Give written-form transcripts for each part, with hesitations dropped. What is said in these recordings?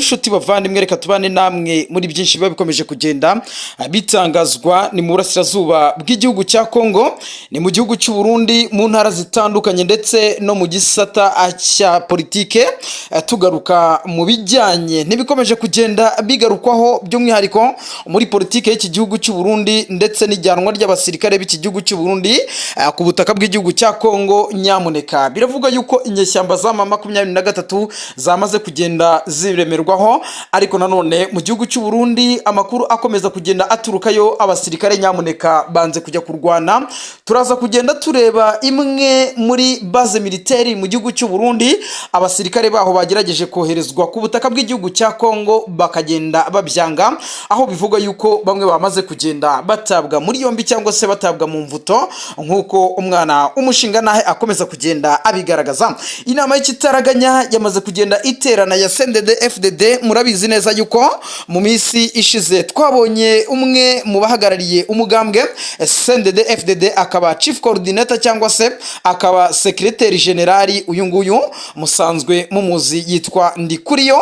Nshuti bavandimwe, reka tubane namwe muri byinshi biba bikomeje kugenda bitangazwa. Ni mu burasirazuba bw'igihugu cya Kongo, ni mu gihugu cy'u Burundi, mu ntara zitandukanye, ndetse no mu gisata cya politike. Tugaruka mu bijyanye n'ibikomeje kugenda bigarukwaho, by'umwihariko muri politike y'iki gihugu cy'u Burundi, ndetse n'ijyanwa ry'abasirikare b'iki gihugu cy'u Burundi ku butaka bw'igihugu cya Kongo. Nyamuneka, biravuga yuko inyeshyamba za M23 zamaze kugenda ziremerwaho, ariko nanone mu gihugu cy'u Burundi amakuru akomeza kugenda aturukayo, abasirikare nyamuneka banze kujya kurwana. Turaza kugenda tureba imwe muri base militaire mu gihugu cy'u Burundi, abasirikare baho bagerageje koherezwa ku butaka bw'igihugu cya Kongo bakagenda babyanga, aho bivugwa yuko bamwe bamaze kugenda batabwa muri yombi cyangwa se batabwa mu mvuto, nk'uko umwana umushinga nahe akomeza kugenda abigaragaza. Inama y'ikitaraganya yamaze kugenda iterana ya CNDD FDD. Murabizi neza yuko mu minsi ishize twabonye umwe mu bahagarariye umugambwe CNDD FDD, akaba chief coordinator cyangwa se akaba secrétaire général. Uyu nguyu musanzwe mumuzi, yitwa Ndikuriyo.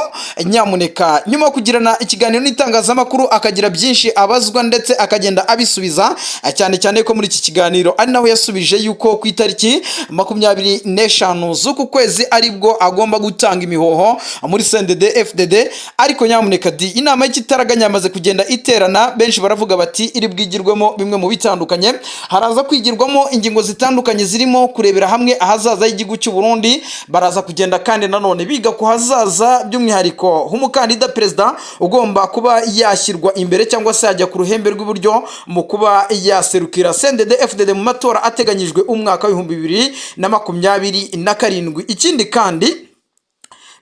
Nyamuneka, nyuma yo kugirana ikiganiro n'itangazamakuru, akagira byinshi abazwa ndetse akagenda abisubiza, cyane cyane ko muri iki kiganiro ari naho yasubije yuko ku itariki 25 z'uku kwezi aribwo agomba gutanga imihoho muri CNDD FDD. Ariko nyamuneka di, inama y'ikitaraganya yamaze kugenda iterana. Benshi baravuga bati iri bwigirwemo bimwe mu bitandukanye. Haraza kwigirwamo ingingo zitandukanye zirimo kurebera hamwe ahazaza h'igihugu cy'u Burundi. Baraza kugenda kandi nanone biga ku hazaza by'umwihariko h'umukandida perezida ugomba kuba yashyirwa imbere cyangwa se yajya ku ruhembe rw'iburyo mu kuba yaserukira CNDD FDD mu matora ateganyijwe umwaka w'2027. Ikindi kandi,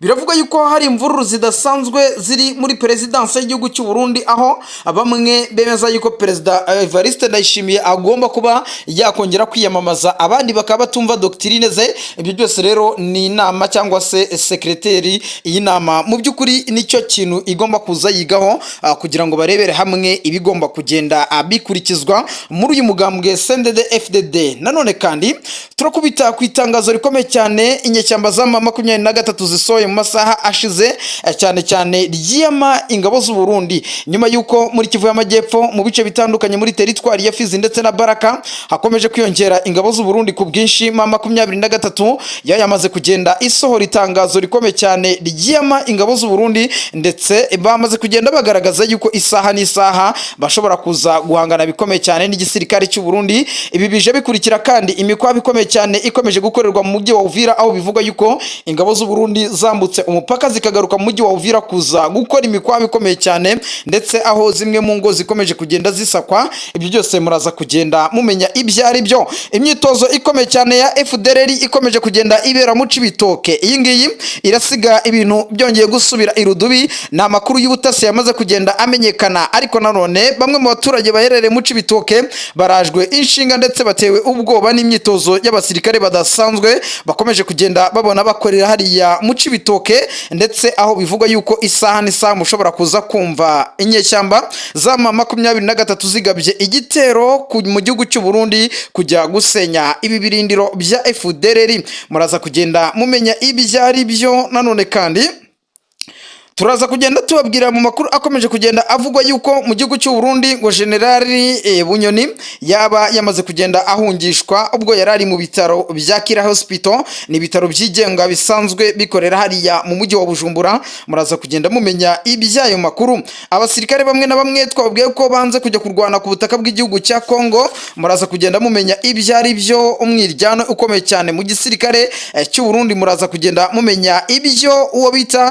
biravuga yuko hari imvururu zidasanzwe ziri muri perezidansi y'igihugu cy'u Burundi, aho bamwe bemeza yuko Perezida Evariste Ndayishimiye agomba kuba yakongera kwiyamamaza, abandi bakaba batumva doctrine ze. Ibyo byose rero ni inama cyangwa se secrétaire iyi nama mu by'ukuri nicyo kintu igomba kuza yigaho, kugira ngo barebere hamwe ibigomba kugenda bikurikizwa muri uyu mugambwe CNDD FDD. Nanone kandi turakubita ku itangazo rikomeye cyane inyeshyamba za M23 zisohoye mu masaha ashize, cyane cyane ryiyama ingabo z'u Burundi, nyuma y'uko muri Kivu y'Amajyepfo, mu bice bitandukanye muri teritwari ya Fizi ndetse na Baraka, hakomeje kwiyongera ingabo z'u Burundi ku bwinshi. M23 yo yamaze kugenda isohora itangazo rikomeye cyane ryiyama ingabo z'u Burundi, ndetse bamaze kugenda bagaragaza yuko isaha n'isaha bashobora kuza guhangana bikomeye cyane n'igisirikare cy'u Burundi. Ibi bije bikurikira kandi imikwabo ikomeye cyane ikomeje gukorerwa mu mujyi wa Uvira, aho bivugwa yuko ingabo z'u Burundi zambutse umupaka zikagaruka mu mujyi wa Uvira kuza gukora imikwabo ikomeye cyane, ndetse aho zimwe mu ngo zikomeje kugenda zisakwa. Ibyo byose muraza kugenda mumenya ibyo ari byo. Imyitozo ikomeye cyane ya FDLR ikomeje kugenda ibera mu Cibitoke, iyi ngiyi irasiga ibintu byongeye gusubira irudubi. Ni amakuru y'ubutasi yamaze kugenda amenyekana, ariko nanone bamwe mu baturage baherereye mu Cibitoke barajwe inshinga ndetse batewe ubwoba n'imyitozo y'abasirikare badasanzwe bakomeje kugenda babona bakorera hariya mu Cibitoke, ndetse aho bivugwa yuko isaha n'isaha mushobora kuza kumva inyeshyamba za M23 zigabye igitero mu gihugu cy'u Burundi kujya gusenya ibi birindiro bya FDLR. Muraza kugenda mumenya ibyo ari byo. Nanone kandi turaza kugenda tubabwira mu makuru akomeje kugenda avugwa yuko mu gihugu cy'u Burundi ngo Generali Bunyoni yaba yamaze kugenda ahungishwa ubwo yari ari mu bitaro bya Kira Hospital. Ni ibitaro byigenga bisanzwe bikorera hariya mu mujyi wa Bujumbura. Muraza kugenda mumenya iby'ayo makuru. Abasirikare bamwe na bamwe twababwiye ko banze kujya kurwana ku butaka bw'igihugu cya Kongo. Muraza kugenda mumenya ibyo ari byo. Umwiryano ukomeye cyane mu gisirikare cy'u Burundi, muraza kugenda mumenya ibyo uwo bita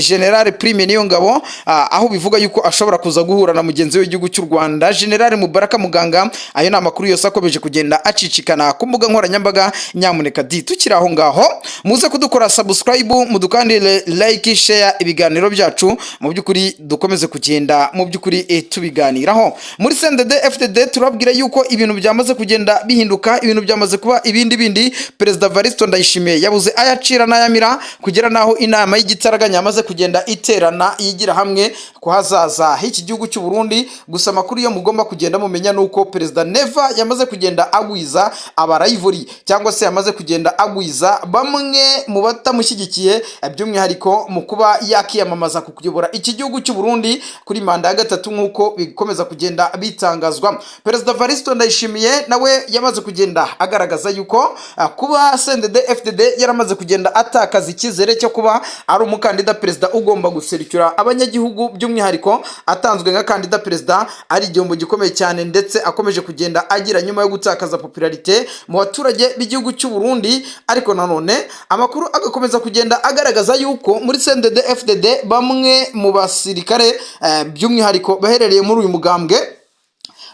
General Prime Niyongabo, aho bivuga yuko ashobora kuza guhura na mugenzi we w'igihugu cy'u Rwanda, General Mubaraka Muganga. Ayo ni amakuru yose akomeje kugenda acicikana ku mbuga nkoranyambaga. Nyamuneka di, tukiri aho ngaho, muze kudukora subscribe, mudukandire like, share ibiganiro byacu, mu by'ukuri dukomeze kugenda mu by'ukuri tubiganiraho. Muri CNDD FDD turababwira yuko ibintu byamaze kugenda bihinduka, ibintu byamaze kuba ibindi bindi. Perezida Varisto Ndayishimiye yabuze ayacira n'ayamira, kugera naho inama y'igitaraganya yamaze kugenda iterana. yamaze kugenda iterana yigira hamwe ku hazaza h'iki gihugu cy'u Burundi. Gusa amakuru yo mugomba kugenda mumenya nuko Perezida Neva yamaze kugenda agwiza abarayivuri, cyangwa se yamaze kugenda agwiza bamwe mu batamushyigikiye, by'umwihariko mu kuba yakiyamamaza ku kuyobora iki gihugu cy'u Burundi kuri manda ya gatatu, nk'uko bikomeza kugenda bitangazwa. Perezida Evariste Ndayishimiye nawe yamaze kugenda agaragaza yuko kuba CNDD FDD yaramaze kugenda atakaza icyizere cyo kuba ari umukandida perezida ugomba guserukira abanyagihugu, by'umwihariko atanzwe nka kandida perezida, ari igihombo gikomeye cyane ndetse akomeje kugenda agira nyuma yo gutakaza popularité mu baturage b'igihugu cy'u Burundi. Ariko nanone amakuru agakomeza kugenda agaragaza yuko muri CNDD FDD bamwe mu basirikare, by'umwihariko baherereye muri uyu mugambwe,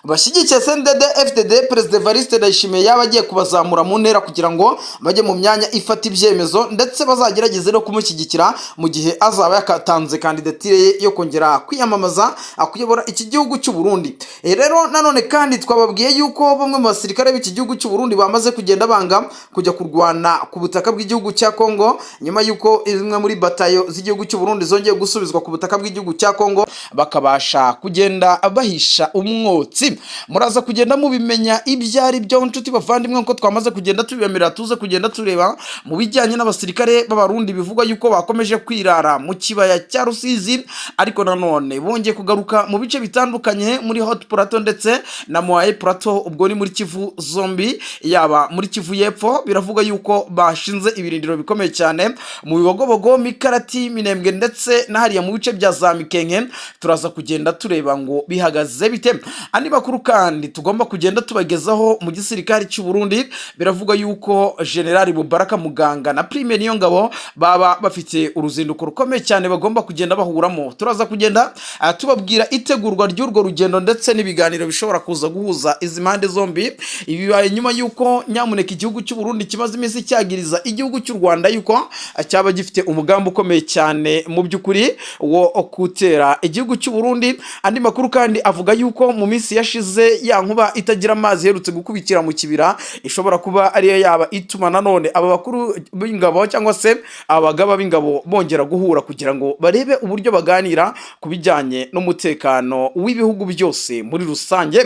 bashyigikiye CNDD FDD, Perezida Evariste Ndayishimiye yaba agiye kubazamura mu ntera kugira ngo bajye mu myanya ifata ibyemezo, ndetse bazagerageze no kumushyigikira mu gihe azaba yakatanze kandidatire ye yo kongera kwiyamamaza kuyobora iki gihugu cy'u Burundi. Rero nanone kandi twababwiye yuko bamwe mu basirikare b'iki gihugu cy'u Burundi bamaze kugenda banga kujya kurwana ku butaka bw'igihugu cya Kongo, nyuma yuko zimwe muri batayo z'igihugu cy'u Burundi zongeye gusubizwa ku butaka bw'igihugu cya Kongo, bakabasha kugenda bahisha umwotsi. Muraza kugenda mubimenya ibyo ari byo, nshuti bavandimwe, nkuko twamaze kugenda tubibemerera. Tuze kugenda tureba mu bijyanye n'abasirikare b'Abarundi bivugwa yuko bakomeje kwirara mu kibaya cya Rusizi, ariko nanone bongeye kugaruka mu bice bitandukanye muri Haut Plateau ndetse na Moyen Plateau, ubwo ni muri Kivu zombi, yaba muri Kivu y'Epfo. Biravuga yuko bashinze ibirindiro bikomeye cyane mu Bibogobogo, Mikarati, Minembwe ndetse na hariya mu bice bya za Mikenke. Turaza kugenda tureba ngo bihagaze bite. Andi makuru kandi tugomba kugenda tubagezaho, mu gisirikare cy'u Burundi biravuga yuko General Mubaraka Muganga na Prime Niyongabo baba bafite uruzinduko rukomeye cyane bagomba kugenda bahuramo. Turaza kugenda tubabwira itegurwa ry'urwo rugendo ndetse n'ibiganiro bishobora kuza guhuza izi mpande zombi. Ibi bibaye nyuma y'uko nyamuneka igihugu cy'u Burundi kimaze iminsi cyagiriza igihugu cy'u Rwanda yuko cyaba gifite umugambi ukomeye cyane mu by'ukuri wo gutera igihugu cy'u Burundi. Andi makuru kandi avuga yuko mu minsi yashize ya nkuba itagira amazi iherutse gukubikira mu Kibira ishobora kuba ariyo yaba ituma nanone aba bakuru b'ingabo cyangwa se abagaba b'ingabo bongera guhura kugira ngo barebe uburyo baganira ku bijyanye n'umutekano w'ibihugu byose muri rusange.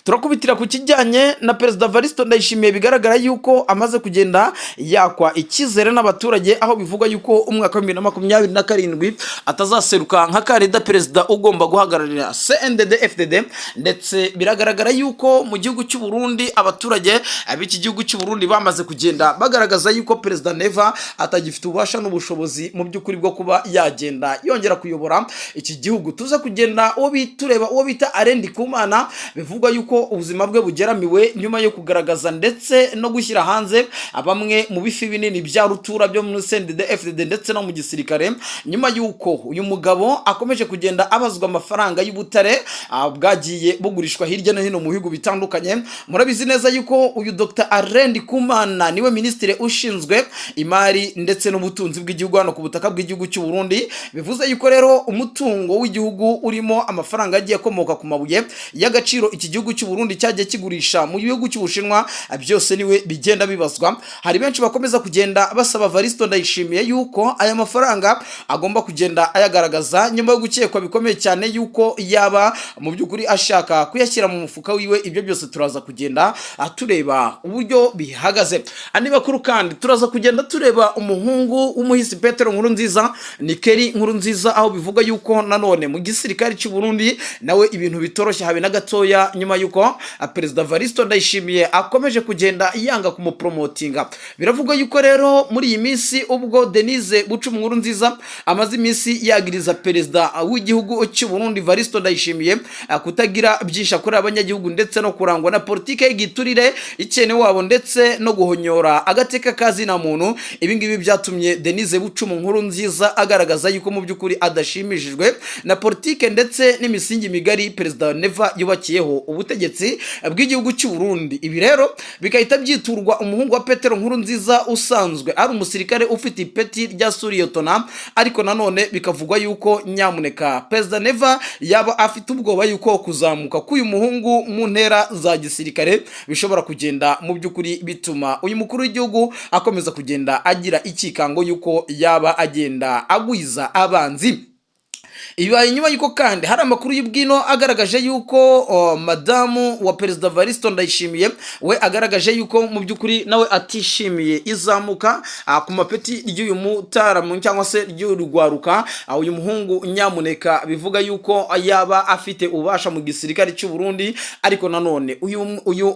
Turakubitira ku kijyanye na Perezida Varisito Ndayishimiye, bigaragara yuko amaze kugenda yakwa icyizere n'abaturage, aho bivugwa yuko umwaka wa 2027 atazaseruka nka kandida perezida ugomba guhagararira CNDD FDD. Ndetse biragaragara yuko mu gihugu cy'u Burundi abaturage b'iki gihugu cy'u Burundi bamaze kugenda bagaragaza yuko Perezida Neva atagifite ububasha n'ubushobozi mu by'ukuri bwo kuba yagenda yongera kuyobora iki gihugu. Tuza kugenda uwo tureba uwo bita Alain Ndikumana, bivugwa yuko ubuzima bwe bugeramiwe nyuma yo kugaragaza ndetse no gushyira hanze bamwe mu bifi binini bya rutura byo muri CNDD FDD ndetse no mu gisirikare, nyuma y'uko uyu mugabo akomeje kugenda abazwa amafaranga y'ubutare bwagiye bugurishwa hirya no hino mu bihugu bitandukanye. Murabizi neza yuko uyu Dr Alain Ndikumana niwe minisitiri ushinzwe imari ndetse n'ubutunzi bw'igihugu hano ku butaka bw'igihugu cy'u Burundi. Bivuze yuko rero umutungo w'igihugu urimo amafaranga agiye akomoka ku mabuye y'agaciro iki gihugu cy'u Burundi cyagiye kigurisha mu gihugu cy'Ubushinwa, byose niwe bigenda bibazwa. Hari benshi bakomeza kugenda basaba Varisto Ndayishimiye yuko aya mafaranga agomba kugenda ayagaragaza, nyuma yo gukekwa bikomeye cyane yuko yaba mu by'ukuri ashaka kuyashyira mu mufuka wiwe. Ibyo byose turaza kugenda tureba uburyo bihagaze. Andi makuru kandi turaza kugenda tureba umuhungu w'umuhisi Petero Nkurunziza, ni Kelly Nkurunziza, aho bivuga yuko nanone mu gisirikare cy'u Burundi nawe ibintu bitoroshye habe na gatoya, nyuma yuko Perezida Varisto Ndayishimiye akomeje kugenda yanga kumupromotinga. Biravugwa yuko rero muri iyi minsi ubwo Denise Bucumi Nkurunziza amaze iminsi yagiriza perezida w'igihugu cy'u Burundi Varisto Ndayishimiye kutagira byinshi akorera abanyagihugu, ndetse no kurangwa na politike y'igiturire, ikene wabo, ndetse no guhonyora agateka ka zina muntu. Ibi ngibi byatumye Denise Bucumu Nkurunziza agaragaza yuko mu by'ukuri adashimishijwe na politike ndetse n'imisingi migari Perezida Neva yubakiyeho ubutegetsi. butegetsi bw'igihugu cy'u Burundi. Ibi rero bigahita byiturwa umuhungu wa Petero Nkurunziza usanzwe ari umusirikare ufite ipeti rya sous-lieutenant. Ariko nanone bikavugwa yuko nyamuneka Perezida Neva yaba afite ubwoba yuko kuzamuka k'uyu muhungu mu ntera za gisirikare bishobora kugenda mu by'ukuri bituma uyu mukuru w'igihugu akomeza kugenda agira ikikango yuko yaba agenda agwiza abanzi. Ibaye nyuma y'uko kandi hari amakuru y'ubwino agaragaje yuko madamu wa Perezida Varisito Ndayishimiye we agaragaje yuko mu by'ukuri nawe atishimiye izamuka ku mapeti ry'uyu mutaramu cyangwa se ry'urugwaruka, uyu muhungu nyamuneka bivuga yuko yaba afite ububasha mu gisirikare cy'u Burundi. Ariko nanone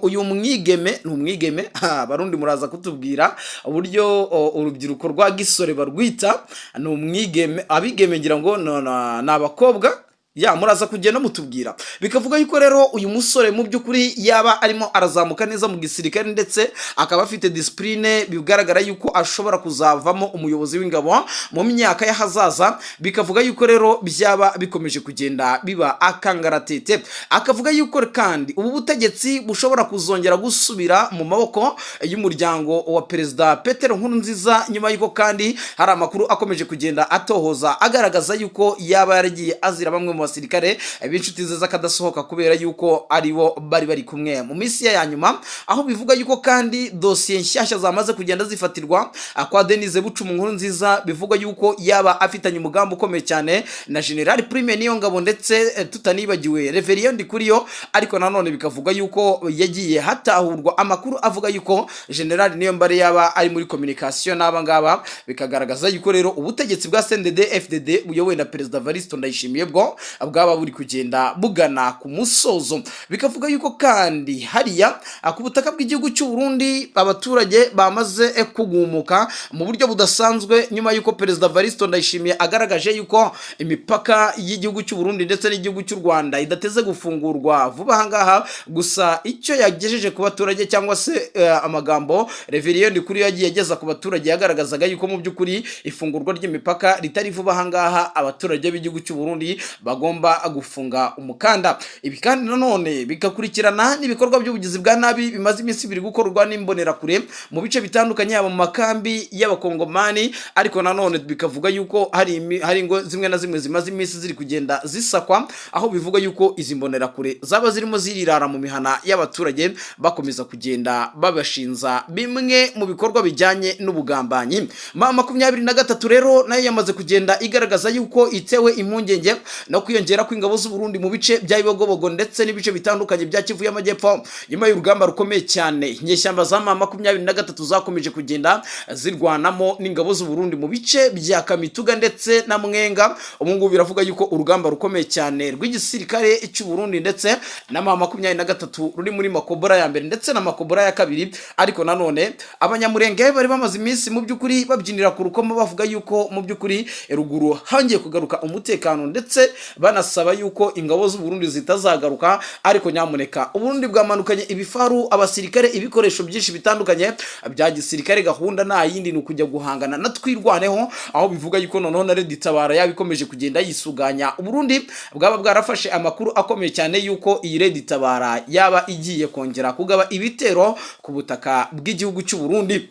uyu mwigeme ni umwigeme, Barundi muraza kutubwira uburyo urubyiruko rwa gisore barwita, ni umwigeme, abigeme ngira ngo ni abakobwa ya muraza kugenda mutubwira. Bikavuga yuko rero uyu musore mu by'ukuri yaba arimo arazamuka neza mu gisirikare, ndetse akaba afite discipline, bigaragara yuko ashobora kuzavamo umuyobozi w'ingabo mu myaka y'ahazaza. Bikavuga yuko rero byaba bikomeje kugenda biba akangaratete. Akavuga yuko kandi ubu butegetsi bushobora kuzongera gusubira mu maboko y'umuryango wa Perezida Petero Nkurunziza, nyuma y'uko kandi hari amakuru akomeje kugenda atohoza agaragaza yuko yaba yaragiye azira bamwe mu basirikare b'inshuti ze z'akadasohoka, kubera yuko aribo bari bari kumwe mu minsi ye ya nyuma. Aho bivuga yuko kandi dosiye nshyashya zamaze kugenda zifatirwa kwa Denise Bucuma Nkurunziza, bivugwa yuko yaba afitanye umugambi ukomeye cyane na General Prime Niyongabo, ndetse tutanibagiwe Reverien Ndikuriyo. Ariko nanone bikavuga yuko yagiye hatahurwa amakuru avuga yuko General Niyombare yaba ari muri communication n'aba ngaba, bikagaragaza yuko rero ubutegetsi bwa CNDD FDD buyobowe na Perezida Varisto Ndayishimiye bwo bwaba buri kugenda bugana ku musozo. Bikavuga yuko kandi hariya ku butaka bw'igihugu cy'u Burundi abaturage bamaze kugumuka mu buryo budasanzwe, nyuma yuko Perezida Varisto Ndayishimiye agaragaje yuko imipaka y'igihugu cy'u Burundi ndetse n'igihugu cy'u Rwanda idateze gufungurwa vuba aha ngaha. Gusa icyo yagejeje ku baturage cyangwa se amagambo Reverien Ndikuriyo yagiye ageza ku baturage, yagaragazaga yuko mu by'ukuri ifungurwa ry'imipaka ritari vuba aha ngaha, abaturage b'igihugu cy'u Burundi bagomba gufunga umukanda. Ibi kandi nanone bigakurikirana n'ibikorwa by'ubugizi bwa nabi bimaze iminsi biri gukorwa n'imbonerakure mu bice bitandukanye, yaba mu makambi y'abakongomani. Ariko nanone bikavuga yuko hari ingo zimwe na zimwe zimaze iminsi ziri kugenda zisakwa, aho bivuga yuko izi mbonerakure zaba zirimo zirirara mu mihana y'abaturage, bakomeza kugenda babashinza bimwe mu bikorwa bijyanye n'ubugambanyi. M23 rero nayo yamaze kugenda igaragaza yuko itewe impungenge no kwiyongera kw'ingabo z'u Burundi mu bice bya Bibogobogo ndetse n'ibice bitandukanye bya Kivu y'Amajyepfo, nyuma y'urugamba rukomeye cyane inyeshyamba za M23 zakomeje kugenda zirwanamo n'ingabo z'u Burundi mu bice bya Kamituga ndetse na Mwenga. Ubu ngubu biravuga yuko urugamba rukomeye cyane rw'igisirikare cy'u Burundi ndetse na M23 ruri muri Makobora ya mbere ndetse na Makobora ya kabiri. Ariko nanone Abanyamurenge bari bamaze iminsi mu by'ukuri babyinira ku rukoma, bavuga yuko mu by'ukuri ruguru hongeye kugaruka umutekano, ndetse banasaba yuko ingabo z'u Burundi zitazagaruka. Ariko nyamuneka Uburundi bwamanukanye ibifaru, abasirikare, ibikoresho byinshi bitandukanye bya gisirikare. Gahunda nta yindi, ni ukujya guhangana na Twirwaneho, aho bivuga yuko noneho na Red Tabara yaba ikomeje kugenda yisuganya. Uburundi bwaba bwarafashe amakuru akomeye cyane yuko iyi Red Tabara yaba igiye kongera kugaba ibitero ku butaka bw'igihugu cy'u Burundi.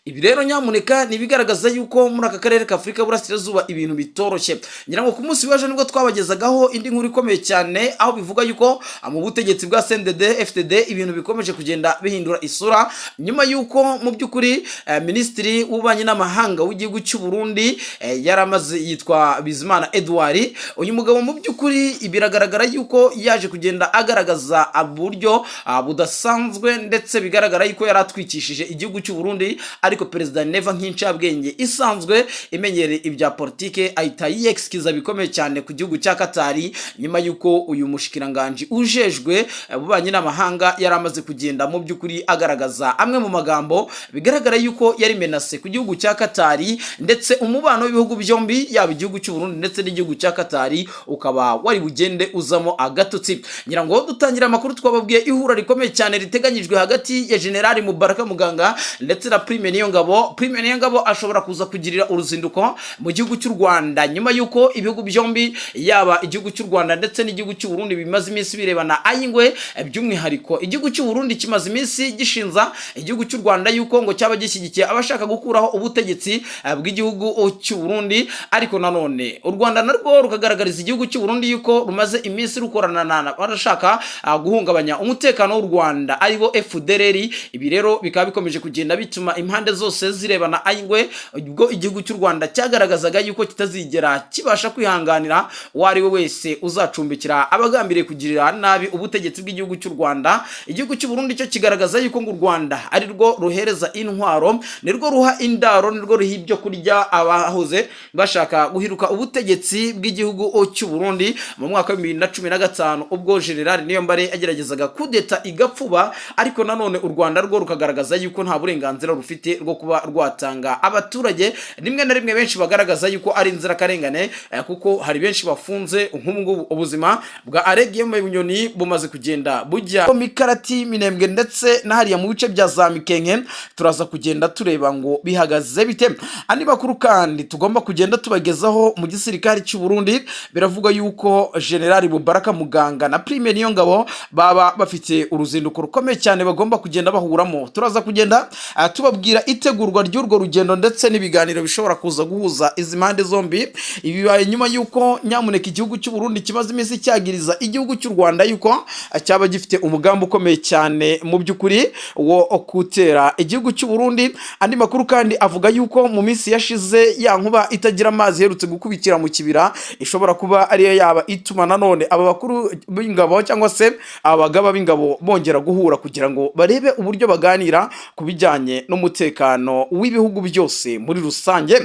Ibi rero nyamuneka ni ibigaragaza yuko muri aka karere ka Afurika y'Uburasirazuba ibintu bitoroshye. Ngira ngo ku munsi w'ejo nibwo twabagezagaho indi nkuru ikomeye cyane, aho bivuga yuko mu butegetsi bwa CNDD FDD ibintu bikomeje kugenda bihindura isura, nyuma yuko mu by'ukuri Minisitiri w'Ububanyi n'Amahanga w'igihugu cy'u Burundi yaramaze yitwa Bizimana Edouard. Uyu mugabo mu by'ukuri biragaragara yuko yaje kugenda agaragaza uburyo budasanzwe, ndetse bigaragara yuko yari atwikishije igihugu cy'u Burundi. Ariko Perezida Neva nk'incabwenge isanzwe imenyereye ibya politike ahita yiyexcusa bikomeye cyane ku gihugu cya Katari, nyuma y'uko uyu mushikiranganji ujejwe ububanyi n'amahanga yari amaze kugenda mu by'ukuri agaragaza amwe mu magambo bigaragara yuko yari menace ku gihugu cya Katari, ndetse umubano w'ibihugu byombi, yaba igihugu cy'u Burundi ndetse n'igihugu cya Katari, ukaba wari bugende uzamo agatotsi. Ngira ngo dutangira amakuru twababwiye ihura rikomeye cyane riteganyijwe hagati ya General Mubaraka Muganga ndetse na Prime. Niyongabo. Prime Niyongabo ashobora kuza kugirira uruzinduko mu gihugu cy'u Rwanda nyuma y'uko ibihugu byombi, yaba igihugu cy'u Rwanda ndetse n'igihugu cy'u Burundi, bimaze iminsi birebana ay'ingwe. By'umwihariko igihugu cy'u Burundi kimaze iminsi gishinza igihugu cy'u Rwanda yuko ngo cyaba gishyigikiye abashaka gukuraho ubutegetsi bw'igihugu cy'u Burundi, ariko nanone u Rwanda narwo rukagaragariza igihugu cy'u Burundi yuko rumaze iminsi rukorana na barashaka guhungabanya umutekano w'u Rwanda, aribo FDLR. Ibi rero bikaba bikomeje kugenda bituma impande zose zirebana ay'ingwe, ubwo igihugu cy'u Rwanda cyagaragazaga yuko kitazigera kibasha kwihanganira uwo ari we wese uzacumbikira abagambiriye kugirira nabi ubutegetsi bw'igihugu cy'u Rwanda. Igihugu cy'u Burundi cyo kigaragaza yuko ngo u Rwanda ari rwo ruhereza intwaro, nirwo ruha indaro, nirwo ruha ibyo kurya abahoze bashaka guhiruka ubutegetsi bw'igihugu cy'u Burundi mu mwaka wa 2015, ubwo General Niyombare yageragezaga kudeta igapfuba. Ariko nanone u Rwanda rwo rukagaragaza yuko nta burenganzira rufite rwo kuba rwatanga abaturage rimwe na rimwe benshi bagaragaza yuko ari inzirakarengane, kuko hari benshi bafunze. Nk'ubu ngubu ubuzima bwa Alain Guillaume Bunyoni bumaze kugenda bujya Mikarati, Minembwe ndetse na hariya mu bice bya za Mikenke. Turaza kugenda tureba ngo bihagaze bite. Andi makuru kandi tugomba kugenda tubagezaho, mu gisirikare cy'u Burundi biravuga yuko General Mubaraka Muganga na Prime Niyongabo baba bafite uruzinduko rukomeye cyane bagomba kugenda bahuramo. Turaza kugenda tubabwira itegurwa ry'urwo rugendo ndetse n'ibiganiro bishobora kuza guhuza izi mpande zombi. Ibi bibaye nyuma y'uko nyamuneka igihugu cy'u Burundi kimaze iminsi cyagiriza igihugu cy'u Rwanda yuko cyaba gifite umugambi ukomeye cyane mu by'ukuri wo gutera igihugu cy'u Burundi. Andi makuru kandi avuga yuko mu minsi yashize ya nkuba itagira amazi iherutse gukubikira mu Kibira ishobora kuba ariyo yaba ituma nanone aba bakuru b'ingabo cyangwa se abagaba b'ingabo bongera guhura kugira ngo barebe uburyo baganira ku bijyanye n'umutekano w'ibihugu byose muri rusange.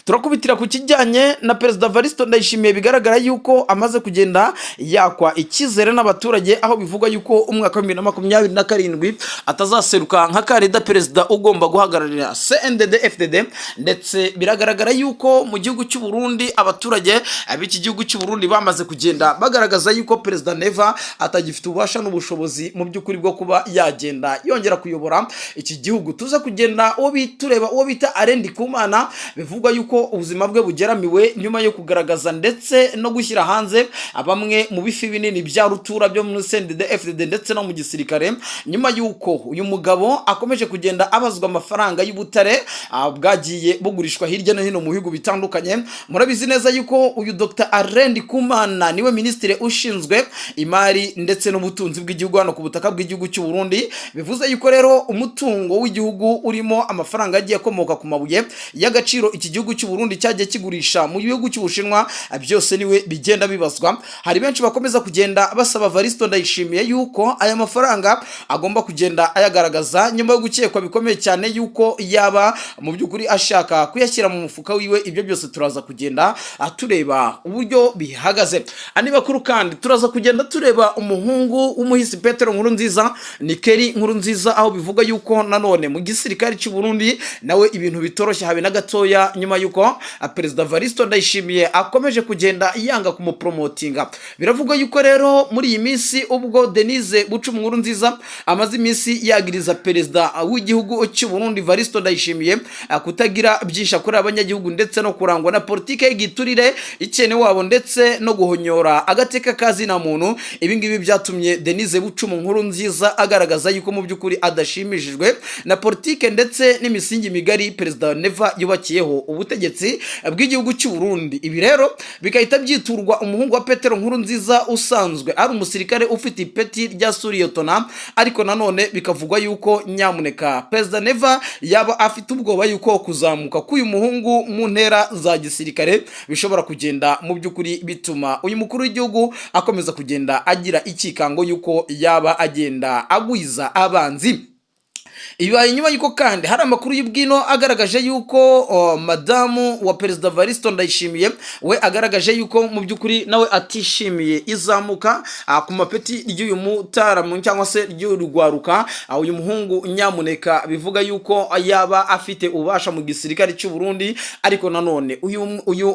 Turakubitira ku kijyanye na Perezida Varisito Ndayishimiye. Bigaragara yuko amaze kugenda yakwa icyizere n'abaturage, aho bivugwa yuko umwaka wa 2027 atazaseruka nka kandida perezida ugomba guhagararira CNDD FDD. Ndetse biragaragara yuko mu gihugu cy'u Burundi abaturage b'iki gihugu cy'u Burundi bamaze kugenda bagaragaza yuko Perezida Neva atagifite ububasha n'ubushobozi mu by'ukuri bwo kuba yagenda yongera kuyobora iki gihugu. Tuza kugenda uwo tureba uwo bita Alain Ndikumana. Bivugwa yuko ubuzima bwe bugeramiwe nyuma yo kugaragaza ndetse no gushyira hanze bamwe mu bifi binini bya rutura byo muri CNDD FDD ndetse no mu gisirikare, nyuma yuko uyu mugabo akomeje kugenda abazwa amafaranga y'ubutare bwagiye bugurishwa hirya no hino mu bihugu bitandukanye. Murabizi neza yuko uyu Dr Alain Ndikumana niwe minisitiri ushinzwe imari ndetse n'ubutunzi bw'igihugu hano ku butaka bw'igihugu cy'u Burundi. Bivuze yuko rero umutungo w'igihugu urimo amafaranga agiye akomoka ku mabuye y'agaciro iki gihugu cy'u Burundi cyagiye kigurisha mu gihugu cy'Ubushinwa, byose niwe bigenda bibazwa. Hari benshi bakomeza kugenda basaba Varisto Ndayishimiye yuko aya mafaranga agomba kugenda ayagaragaza, nyuma yo gukekwa bikomeye cyane yuko yaba mu by'ukuri ashaka kuyashyira mu mufuka wiwe. Ibyo byose turaza kugenda tureba uburyo bihagaze. Andi makuru kandi turaza kugenda tureba umuhungu w'umuhisi Petero Nkurunziza, ni Kelly Nkurunziza, aho bivuga yuko nanone mu gisirikare cy'u Burundi nawe ibintu bitoroshye habe na gatoya, nyuma yuko Perezida Varisto Ndayishimiye akomeje kugenda yanga kumupromotinga. Biravugwa yuko rero muri iyi minsi, ubwo Denise Bucumi Nkurunziza amaze iminsi yagiriza perezida w'igihugu cy'u Burundi Varisto Ndayishimiye kutagira byinshi akorera abanyagihugu ndetse no kurangwa na politike y'igiturire, ikene wabo ndetse no guhonyora agateka ka zina muntu. Ibi ngibi byatumye Denise Bucumu Nkurunziza agaragaza yuko mu by'ukuri adashimishijwe na politike ndetse n'imisingi migari Perezida Neva yubakiyeho ubutegetsi bw'igihugu cy'u Burundi. Ibi rero bigahita byiturwa umuhungu wa Petero Nkurunziza usanzwe ari umusirikare ufite ipeti rya sous-lieutenant, ariko nanone bikavugwa yuko nyamuneka Perezida Neva yaba afite ubwoba yuko kuzamuka k'uyu muhungu mu ntera za gisirikare bishobora kugenda mu by'ukuri bituma uyu mukuru w'igihugu akomeza kugenda agira ikikango yuko yaba agenda agwiza abanzi. Ibibaye nyuma y'uko kandi hari amakuru y'ubwino agaragaje yuko madamu wa Perezida Varisto Ndayishimiye we agaragaje yuko mu by'ukuri nawe atishimiye izamuka ku mapeti ry'uyu mutaramu cyangwa se ry'urugwaruka, uyu muhungu nyamuneka bivuga yuko yaba afite ububasha mu gisirikare cy'u Burundi. Ariko nanone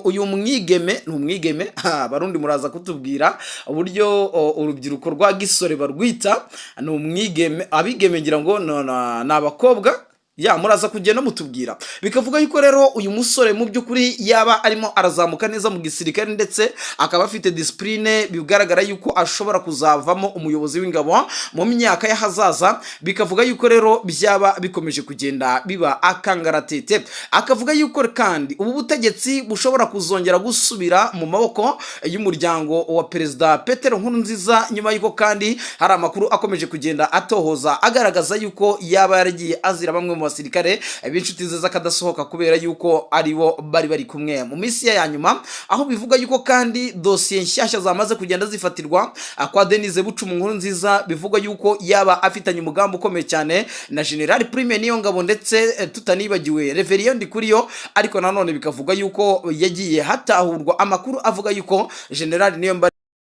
uyu mwigeme ni umwigeme, Barundi muraza kutubwira uburyo urubyiruko rwa gisore barwita. Ni umwigeme, abigeme ngira ngo ni abakobwa. Ya, muraza kugenda mutubwira. Bikavuga yuko rero uyu musore mu by'ukuri yaba arimo arazamuka neza mu gisirikare, ndetse akaba afite discipline, bigaragara yuko ashobora kuzavamo umuyobozi w'ingabo mu myaka y'ahazaza. Bikavuga yuko rero byaba bikomeje kugenda biba akangaratete. Akavuga yuko kandi ubu butegetsi bushobora kuzongera gusubira mu maboko y'umuryango wa Perezida Petero Nkurunziza, nyuma y'uko kandi hari amakuru akomeje kugenda atohoza agaragaza yuko yaba yaragiye azira bamwe mu basirikare b'inshuti ze z'akadasohoka, kubera yuko aribo bari bari kumwe mu minsi ye ya nyuma. Aho bivuga yuko kandi dosiye nshyashya zamaze kugenda zifatirwa kwa Denise Bucumi Nkurunziza, bivugwa yuko yaba afitanye umugambi ukomeye cyane na General Prime Niyongabo, ndetse tutanibagiwe Reverien Ndikuriyo. Ariko nanone bikavuga yuko yagiye hatahurwa amakuru avuga yuko General Niyombare